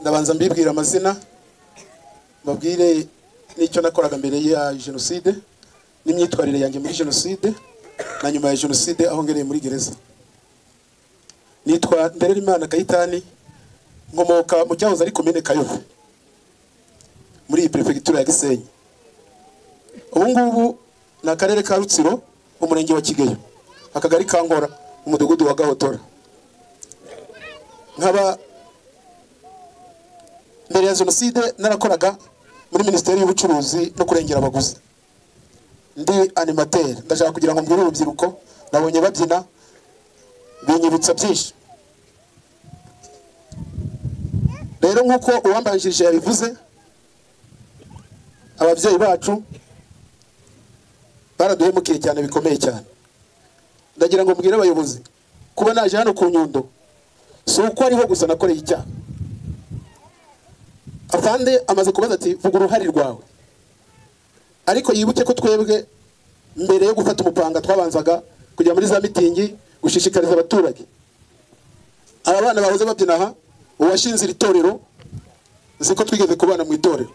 Ndabanza mbibwira amazina, mbabwire n'icyo nakoraga mbere ya jenoside n'imyitwarire yanjye muri jenoside na nyuma ya jenoside aho ngereye muri gereza. Nitwa Ndererimana Kayitani, nkomoka mu cyahoze ari komine Kayove muri iyi prefegitura ya Gisenyi. Ubu ngubu ni akarere ka Rutsiro, umurenge wa Kigeyo, akagari ka Nkora, umudugudu wa Gahotora. Nkaba mbere ya jenoside narakoraga muri minisiteri y'ubucuruzi no kurengera abaguzi, ndi animateur. Ndashaka kugira ngo mbwire urubyiruko, nabonye babyina binyibutsa byinshi. Rero nk'uko uwambanjirije yabivuze, ababyeyi bacu baraduhemukiye cyane bikomeye cyane. Ndagira ngo mbwire abayobozi, kuba naje hano ku Nyundo si uko ariho gusa nakoreye icyaha. Afande amaze kubaza ati vuga uruhare rwawe, ariko yibuke ko twebwe mbere yo gufata umupanga twabanzaga kujya muri za mitingi gushishikariza abaturage. Aba bana bahoze babyina aha, uwashinze iri torero nzi ko twigeze kubana mu itorero,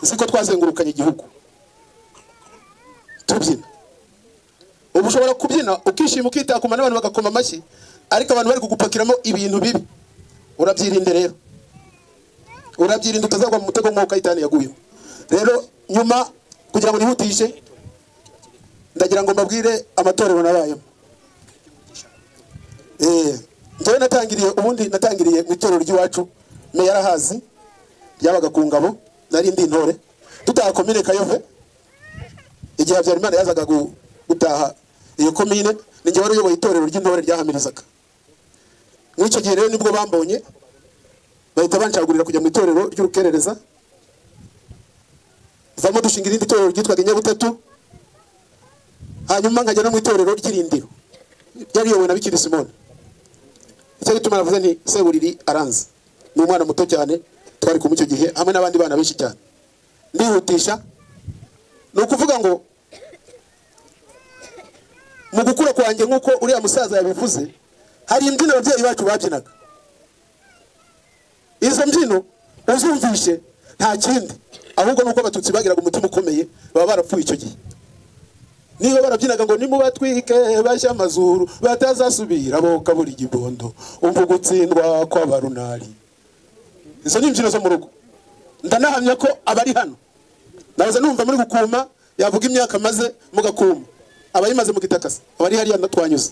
nzi ko twazengurukanye igihugu tubyina. Ubu ushobora kubyina ukishima ukitakuma n'abantu bagakoma amashyi, ariko abantu bari kugupakiramo ibintu bibi. Urabyirinde rero, urabyirinde utazagwa mu mutego nk'uko Kayitani yaguyeho. Rero nyuma kugira ngo nihutishe, ndagira ngo mbabwire amatorero nabayemo. Njyewe natangiriye, ubundi natangiriye mu itorero ry'iwacu, meya yarahazi, ryabaga ku ngabo, nari ndi intore. Dutaha komine Kayove, igihe Habyarimana yazaga gutaha iyo komine, ninjye wari uyoboye itorero ry'intore ryahamirizaga. Muri icyo gihe rero nibwo bambonye bahita bancagurira kujya mu itorero ry'urukerereza, vamo dushinga irindi torero ryitwaga Inyabutatu, hanyuma nkajya no mu itorero ry'Irindiro ryariyobowe na Bikiri Simone. Icyo gituma navuze nti Seburiri aranze, ni umwana muto cyane twari kumwe icyo gihe hamwe n'abandi bana benshi cyane. Ndihutisha, ni ukuvuga ngo mu gukura kwanjye nk'uko uriya musaza yabivuze, hari imbyino ababyeyi bacu babyinaga. Izo mbyino uzumvishe nta kindi ahubwo nuko abatutsi bagiraga umutima ukomeye, baba barapfuye icyo gihe. Niba barabyinaga ngo nimubatwike bashya amazuru batazasubira boka buri gibondo, umva gutsindwa kw'abarunari. Izo ni imbyino zo mu rugo. Ndanahamya ko abari hano nabaza numva muri gukuma, yavuga imyaka maze mugakuma, abayimaze mukitakasa, abari hariya natwanyuze.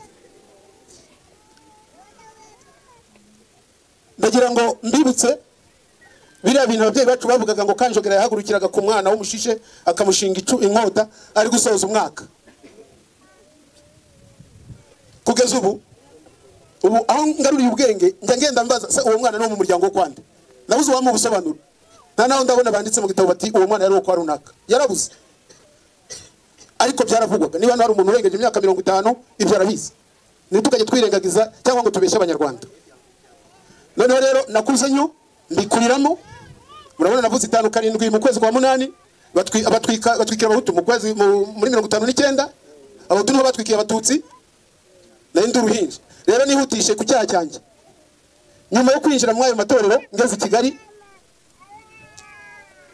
Ndagira ngo mbibutse biriya bintu ababyeyi bacu bavugaga ngo Kanjogera yahagurukiraga ku mwana w'umushishe akamushinga inkota ari gusoza umwaka. Kugeza ubu aho ngaruriye ubwenge njya ngenda mbaza se uwo mwana no mu muryango wo kwande, nabuze uwamuha ubusobanuro. Nta naho ndabona banditse mu gitabo bati uwo mwana yari uwo kwa runaka, yarabuze. Ariko byaravugwaga, niba hari umuntu urengeje imyaka 50 ibyo arabizi. Ntitukajye twirengagiza cyangwa ngo tubeshe abanyarwanda. Noneho rero nakuze nyo mbikuriramo, murabona navuze 5 7 mu kwezi kwa 8, batwikira abahutu mu kwezi muri 59, abahutu niho batwikiye abatutsi, nari ndi uruhinja. Rero nihutishe ku cyaha cyanjye. Nyuma yo kwinjira mu ayo matorero ngeze i Kigali,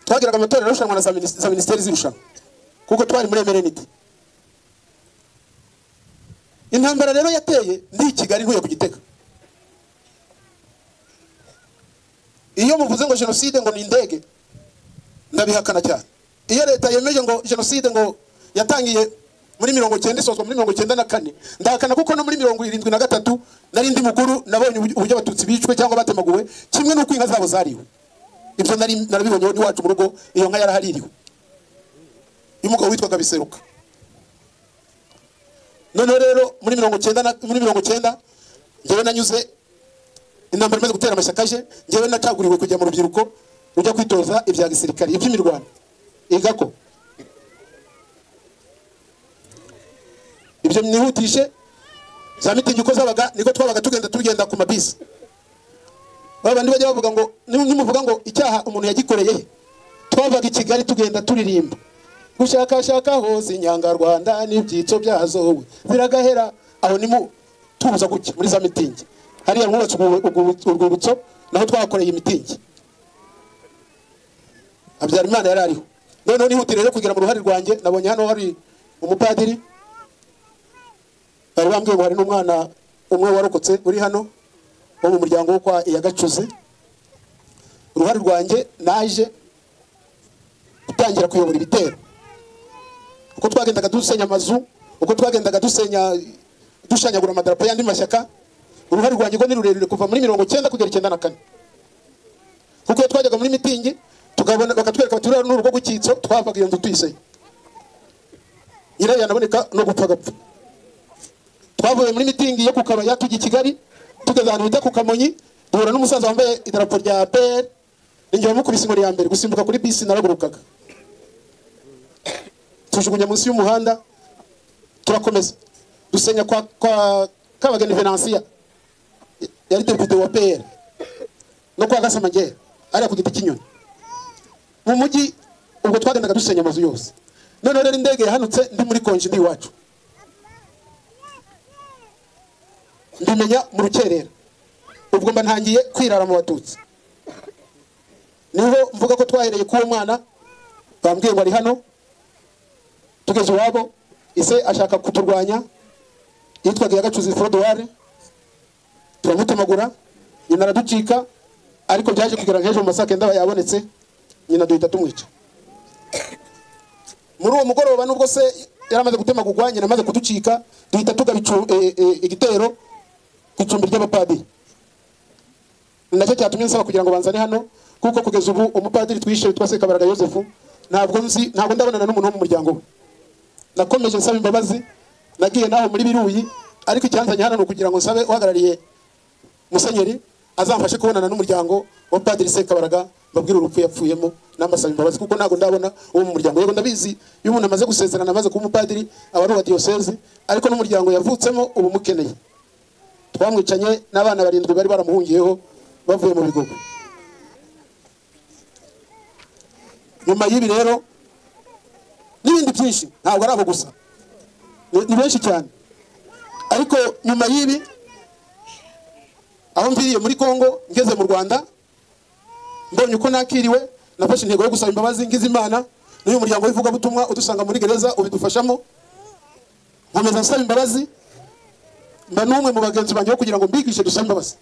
twagiraga amatorero arushanwa na za minisiteri z'irushanwa, kuko twari muri MRND. Intambara rero yateye ndi i Kigali ntuye ku Gitega. Iyo muvuze ngo jenoside ngo ni indege, ndabihakana cyane. Iyo leta yemeje ngo jenoside ngo yatangiye muri 90 isozwa muri 94, ndahakana kuko no muri 73 nari ndi mukuru, nabonye uburyo abatutsi bicwe cyangwa batemaguwe, kimwe n'uko inka zabo zariwe. Ibyo nari narabibonye iwacu mu rugo, iyo nka yarahaririwe y'umugabo witwaga Biseruka. Noneho rero muri 90 muri 90 njyewe nanyuze intambara imaze gutera amashyaka aje, njyewe nacaguriwe kujya mu rubyiruko rujya kwitoza ibya gisirikare iby'imirwano igako. Ibyo mnihutishe za mitingi uko zabaga niko twabaga tugenda ku mabisi. Babandi bajya bavuga ngo nimuvuga ngo icyaha umuntu yagikoreye he, twavaga i Kigali tugenda turirimba gushakashaka hose inyangarwanda n'ibyitso byazo ziragahera. Aho nimu tubuza guki muri za mitingi. Hariya mwubatse urwibutso naho twakoreye imitingi. Habyarimana yari ariho. Noneho nihutire rero kugira mu ruhare rwanjye, nabonye hano hari umupadiri, bari bambwiye ngo hari n'umwana umwe warokotse uri hano wo mu muryango wo kwa Iyagacuzi. Uruhare rwanjye naje gutangira kuyobora ibitero. Uko twagendaga dusenya amazu, uko twagendaga dusenya dushanyagura amadarapo y'andi mashyaka, uruhare rwanjye go ni rurerure kuva muri 90 kugera 94. Kuko iyo twajyaga muri mitingi tukabona bakatwereka bati uriya ni urugo rw'icyitso, twavaga iyo nzu tuyisenya, nyirayo yanaboneka no gupfa agapfa. Twavuye muri mitingi yo ku Kabaya tujya i Kigali, tugeze ahantu bita ku Kamonyi, duhura n'umusaza wambaye idarapo rya APR, ninjye wamukubise inkoni ya mbere, gusimbuka kuri bisi naragurukaga, tujugunya munsi y'umuhanda, turakomeza dusenya kwa Kabageni Venantia yari depite wa PR, no kwa Gasamagera ariya ku giti cy'inyoni mu mujyi. Ubwo twagendaga dusenya amazu yose. Noneho rero indege yahanutse ndi muri konji ndi iwacu, mbimenya mu rukerera. Ubwo mba ntangiye kwirara mu Batutsi. Niho mvuga ko twahereye k'uwo mwana bambwiye ngo ari hano, tugeze iwabo ise ashaka kuturwanya, yitwaga Iyagacuzi Frodoire, turamutemagura, nyina araducika, ariko byaje kugera nk'ejo mu masaa 9 yabonetse, nyina duhita tumwica. Muri uwo mugoroba nubwo se yaramaze gutemagurwa, nyina amaze kuducika, duhita tugaba igitero ku icumbi ry'abapadiri. Ni nacyo cyatumye nsaba kugira ngo banzane hano, kuko kugeza ubu umupadiri twishe witwa Sekabaraga Yozefu ntabwo nzi, ntabwo ndabonana n'umuntu wo mu muryango we. Nakomeje nsaba imbabazi, nagiye naho muri Biruyi, ariko icyanzanye hano ni ukugira ngo nsabe uhagarariye Musenyeri azamfashe kubonana n'umuryango wa Padiri Sekabaraga, mbabwire urupfu yapfuyemo, nambasaba imbabazi, kuko ntabwo ndabona uwo mu muryango. Yego ndabizi iyo umuntu amaze gusezerana amaze kuba umupadiri aba ari uwa diyoseze, ariko n'umuryango yavutsemo ubu mukeneye. Twamwicanye n'abana 7 bari baramuhungiyeho bavuye mu bigogo. Nyuma y'ibi rero n'ibindi byinshi, ntabwo ari abo gusa, ni benshi cyane. Ariko nyuma y'ibi, aho mviriye muri Kongo ngeze mu Rwanda, mbonye uko nakiriwe, nafashe intego yo gusaba imbabazi ngize Imana n'uyu muryango w'ivugabutumwa udusanga muri gereza ubidufashamo. Nkomeza nsaba imbabazi, mba n'umwe mu bagenzi banjye kugira ngo mbigishe dusabe imbabazi.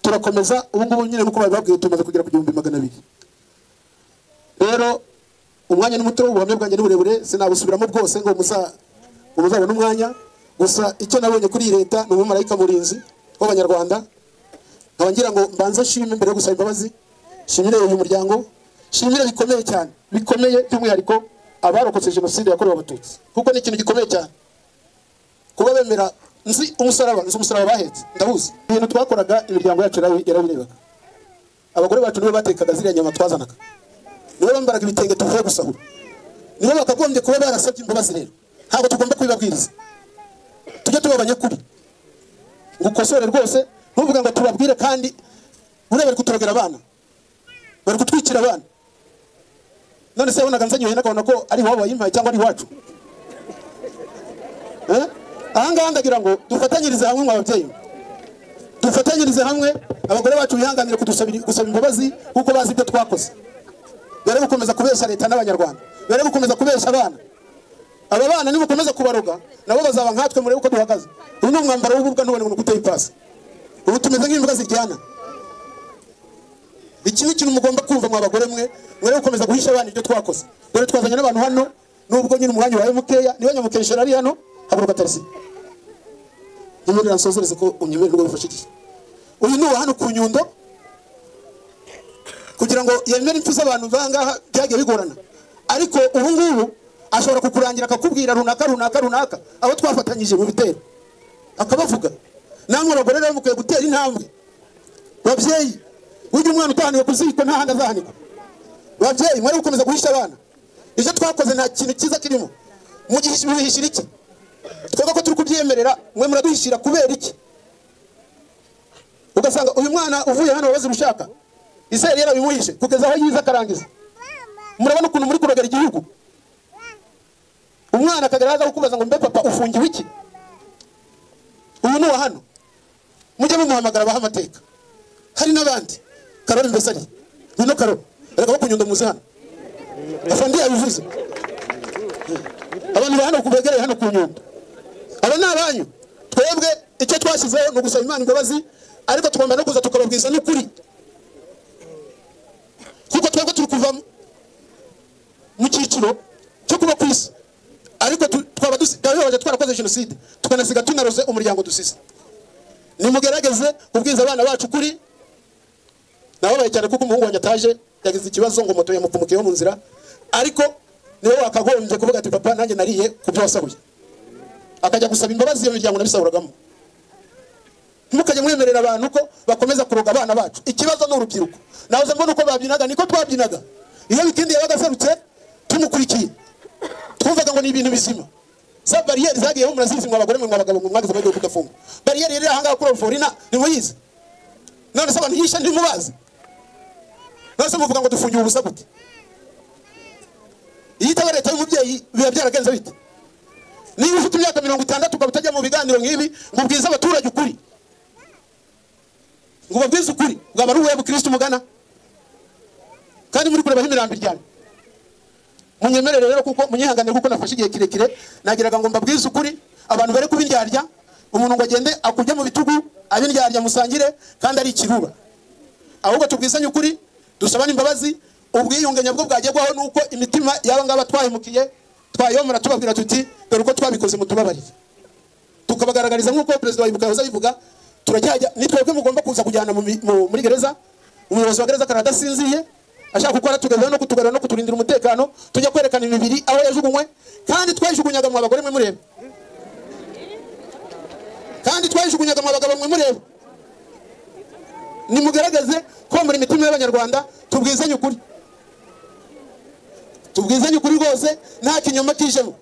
Turakomeza ubu ngubu nyine nkuko babibabwiye tumaze kugera ku 1200. Rero umwanya ni muto, ubuhamya bwanjye ni burebure, sinabusubiramo bwose ngo muzabone umwanya. Gusa icyo nabonye kuri iyi leta ni umumarayika murinzi w'Abanyarwanda. Nkaba ngira ngo mbanze nshime mbere yo gusaba imbabazi, nshimire uyu muryango, nshimire bikomeye cyane, bikomeye by'umwihariko abarokotse jenoside yakorewe Abatutsi, kuko ni ikintu gikomeye cyane kuba bemera. Nzi umusaraba, nzi umusaraba bahetse, ndahuzi. Ibintu twakoraga imiryango yacu yarabirebaga. Abagore bacu nibo batekaga ziriya nyama twazanaga, nibo bambaraga ibitenge tuvuye gusahura, nibo bakagombye kuba barasabye imbabazi. Rero ntabwo tugomba kubibabwiriza, tujye tuba abanyakuri, ngo ukosore rwose, ntuvuge ngo tubabwire kandi buriya bari kuturogera abana, bari kutwikira abana. None se yabonaga nzanye ihene akabona ko ari iwabo wayimpaye cyangwa ari iwacu? Aha ngaha ndagira ngo dufatanyirize hamwe mwa babyeyi, dufatanyirize hamwe, abagore bacu bihanganire gusaba imbabazi kuko bazi ibyo twakoze. Bere gukomeza kubeshya leta n'Abanyarwanda, bere gukomeza kubeshya abana. Aba bana nimukomeza kubaroga nabo bazaba nkatwe, murebe uko duhagaze. Uyu ni umwambaro w'ububwa, ntubone ngo uteye ipasi. Ubu tumeze nk'imbwa ziryana. Iki ni ikintu mugomba kumva mwa bagore mwe, mwere gukomeza guhisha abana ibyo twakoze. Dore twazanye n'abantu hano, nubwo nyine umwanya wawe mukeya, niba nyamukesha ari hano, haguruka tarisi. Nyemerera nsozereze ko unyemerera rwo bifashe iki. Uyu ni uwa hano ku Nyundo, kugira ngo yemere impfu z'abantu bangaha byagiye bigorana. Ariko ubu ngubu ashobora kukurangira akakubwira runaka runaka runaka abo twafatanyije mu bitero, akabavuga. Namwe abagore rero mukwiye gutera intambwe. Babyeyi, ujye umwana utahaniwe ku ziko nta handi azahanikwa. Babyeyi, mwari gukomeza guhisha abana ibyo twakoze, nta kintu cyiza kirimo. Mubihishira iki? Twebwe ko turi kubyemerera, mwe muraduhishira kubera iki? Ugasanga uyu mwana uvuye hano wabaze urushaka, ise yari yarabimuhishe kugeza aho yize akarangiza. Murabona ukuntu muri kurogera igihugu. Umwana akagaragaza kukubaza ngo mbe papa ufungiwe iki? Uyu ni uwa hano. Mujye mumuhamagara abaha amateka. Hari n'abandi. Karori mbese ari ngwino Karori, reka bakunyundo muze hano. Afandi yabivuze. Abantu ba hano kubegereye hano ku Nyundo, aba ni abanyu. Twebwe icyo twashyizeho ni ugusaba Imana imbabazi, ariko tugomba no kuza tukababwiza n'ukuri, kuko twebwe turi kuva mu cyiciro cyo kuba ku isi, ariko twaba dusigaye twarakoze jenoside tukanasiga tunaroze umuryango dusize. Nimugerageze kubwiza abana bacu ukuri. Nababaye cyane kuko umuhungu wanjye ataje, yagize ikibazo ngo moto yamupfumukiyeho mu nzira, ariko niwe wakagombye kuvuga ati papa nanjye nariye ku byo wasahuye, akajya gusaba imbabazi iyo miryango nabisahuragamo. Ntimukajye mwemerera abantu ko bakomeza kuroga abana bacu. Ikibazo ni urubyiruko. Nahoze mbona uko babyinaga, niko twabyinaga. Iyo Bikindi yabaga aserutse tumukurikiye, twumvaga ngo ni ibintu bizima. Za bariyeri zagiyeho murazizi mwa bagore mwe mwa bagabo mwe mwagize amahirwe yo kudafunga. Bariyeri iri ahangaha kuri Orphelinat ntimuyizi. None se abantu yishe ntimubazi? None se muvuga ngo dufungiwe ubusa gute? Iyo itaba leta y'umubyeyi biba byaragenze bite? Niba ufite imyaka 60 ukaba utajya mu biganiro nk'ibi ngo ubwize abaturage ukuri, ngo ubabwize ukuri, bwaba ari ubuhe bukristo mugana? Kandi muri kurebaho imirambo iryamye. Munyemerere rero, kuko munyihanganire kuko nafashe igihe kirekire, nagiraga ngo mbabwize ukuri. Abantu bari kubindyarya, umuntu ngo agende akujye mu bitugu abindyarya musangire kandi ari ikirura. Ahubwo tubwizanye ukuri, dusabane imbabazi. Ubwiyunge nyabwo bwagerwaho nuko imitima y'aba ngaba twahemukiye twayomora, tubabwira tuti dore uko twabikoze mutubabarire, tukabagaragariza nk'uko perezida wa Ibuka yahoze abivuga. Turacyajya, ni twebwe mugomba kuza kujyana muri gereza. Umuyobozi wa gereza akaba adasinziye, ashaka gukora tugarura no kutugarura no kuturindira umutekano, tujya kwerekana imibiri aho yajugunywe. Kandi twayijugunyaga mu abagore mwe mureba, kandi twayijugunyaga mu abagabo mwe mureba. Nimugerageze ko muri imitima y'Abanyarwanda tubwizanye ukuri, tubwizanye ukuri rwose, nta kinyoma kijemo.